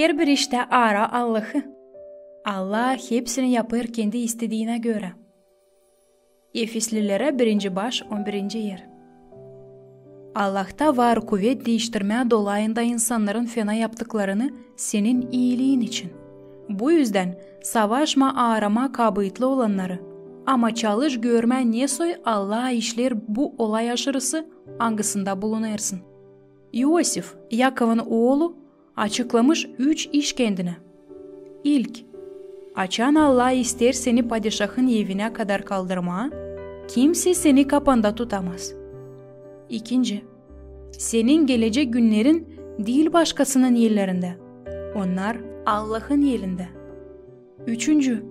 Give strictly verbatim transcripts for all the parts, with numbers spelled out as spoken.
Herbir iştä aara Allahı. Allah hepsini yapêr kendi istediinä görä. Efeslilerä birinci baş, on birinci er. Allahta var kuvet diiştirmää dolayında insannarın fena yaptıklarını senin iiliin için. Bu üzdän savaşma aaramaa kabııtlı olannarı, ama çalış görmää, ne soy Allah işleer bu olay aşırısı, angısında bulunêrsın. İosif, Yakovun oolu, açıklamış üç iş kendinä. İlk, açan Allah isteer seni padişahın evinä kadar kaldırmaa, kimsey seni kapanda tutamaz. İkinci, senin gelecek günnerin diil başkasının ellerindä, onnar Allahın elindä. Üçüncü,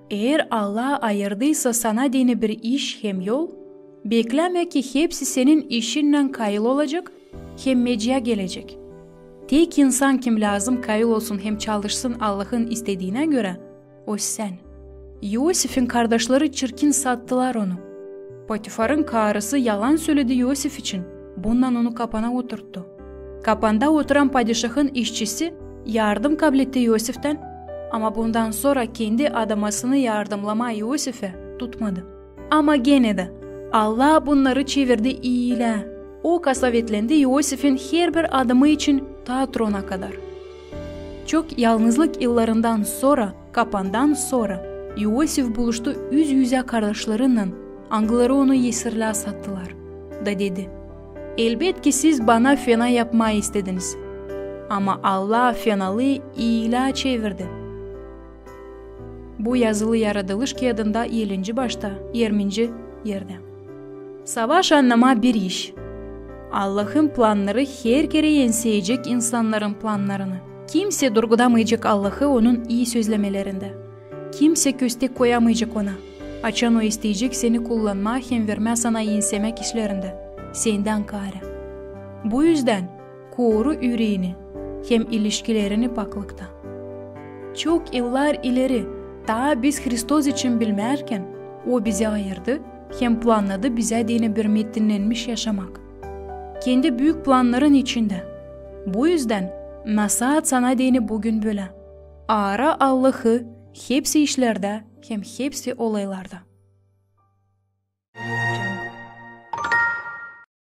eer Allah ayırdıysa sana deyni bir iş hem yol, beklämä, ki hepsi senin işinnän kayıl olacek hem mecää gelecek. Tek insan, kim lääzım kayıl olsun hem çalışsın Allahın istediinä görä, o sän. İosifin kardaşları çirkin sattılar onu. Potifarın karısı yalan söledi İosif için, bunnan onu kapana oturttu. Kapanda oturan padişahın işçisi yardım kabletti İosiftän, ama bundan sora kendi adamasını yardımlamaa İosifä tutmadı. Ama genä dä Allah bunnarı çevirdi iilää. O kasavetlendi İosifin herbir adımı için ta trona kadar. Çok yalnızlık yıllarından sora, kapandan sora, İosif buluştu üz-üzä kardaşlarınnan, angıları onu esirlää sattılar, da dedi: Elbetki, siz bana fena yapmaa istediniz, ama Allah fenalıı iilää çevirdi. Bu yazılı Yaradılış kiyadında elinci başta, irminci erdä. Savaş annamaa bir iş. Allahın plannarı her kerä enseyecek insannarın plannarını. Kimsey durgudamayacek Allahı onun ii sözlemelerindä. Kimsey köstek koyamayacek ona, açan o isteyecek seni kullanmaa hem vermää sana ensemäk işlerindä, sendän kaarä. Bu üzdän koru üreeni hem ilişkilerini paklıkta. Çok yıllar ileri, taa biz Hristos için bilmärkän, O bizi ayırdı hem plannadı bizä deyni bir metinnenmiş yaşamak kendi büük plannarın içindä. Bu üzdän nasaat sana deyni büün bölä: aara Allahı hepsi işlerdä hem hepsi olaylarda.